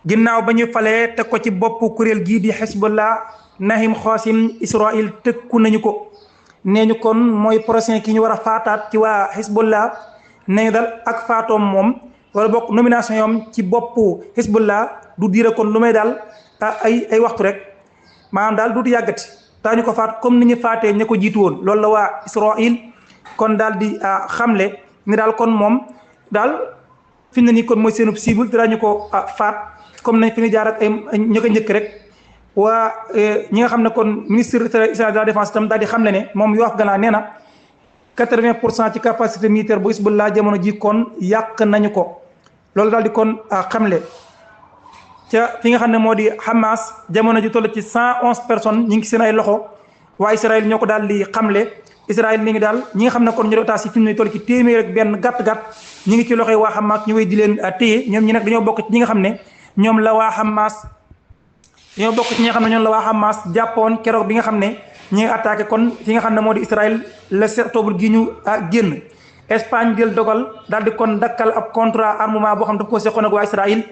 ginnaaw ba ñu falee teg ko ci boppu kuréel gii di Hezbollah Nahim Qassem Israël tëkku nañu ko nee ñu kon mooy prochain ki ñu war a faataat ci waa Hezbollah nee dal ak faatoom moom wala bokk nomination yom ci boppu Hezbollah du diire kon lu may daal ay waxtu rek maanaam daal duutu yàggati daañu ko faat comme ni ñu faatee ña ko jiitu woon loolu la waa Israël kon daal di xamle ni daal kon moom daal fi mu ne nii kon mooy seenub cible te daañu ko faat comme nañ fi ñu jaar ak ay ña ko njëkk rek waa ñi nga xam ne kon ministre israélien de la défense itam daal di xamle ne moom Yoav Gallant nee na 80% ci capacité militaire bu Hezbollah jamono ji kon yàq nañu ko loolu daal di kon xamle ca fi nga xam ne moo di Hamas jamono ji toll ci 111 personnes ñi ngi seen ay loxo waa Israël ñoo ko daal di xamle Israël mi ngi daal ñi nga xam ne kon ñu otages yi fi mu ne toll ci téeméer ak benn gàtt-gàtt ñi ngi ci loxoy waa Hamas ñu wéy di leen téye ñoom ñi nag dañoo bokk ci ñi nga xam ne ñoom la waa Hamas jàppoon keroog bi nga xam ne ñi ngi attaqué kon fi nga xam ne moo di Israël le 7 octobre gi ñu génn Espagne jël dogal daal di kon dakkal ab contrat armement boo xam daf ko seqoon ak waa Israël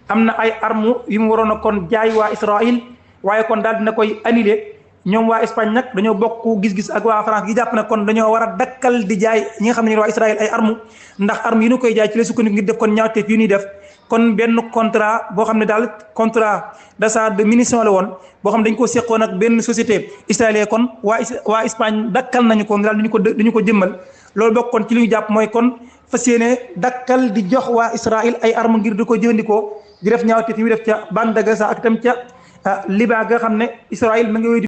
am na ay armes yu mu waroon a kon jaay waa Israël waaye kon daal dina koy annulé ñoom waa Espagne nag dañoo bokk gis-gis ak waa France gi jàpp ne kon dañoo war a dakkal di jaay ñi nga xam ne waa Israël ay armes ndax armes yi ñu koy jaay ci la sukkandiku ngir def kon ñaawteef yu ñuy def kon benn contrat boo xam ne daal contrat d'achat de munitions la woon boo xam ne dañ ko seqoon ak benn société israélienne kon waa Espagne dakkal nañu ko daal duñu ko jëmmal loolu bokk kon ci li ñu jàpp mooy kon fas yéene dakkal di jox waa Israël ay armes ngir di ko jëfandikoo di def ñaawteef yi muy def ca bande de Gaza ak itam ca Liban nga xam ne Israël ma ngi wéy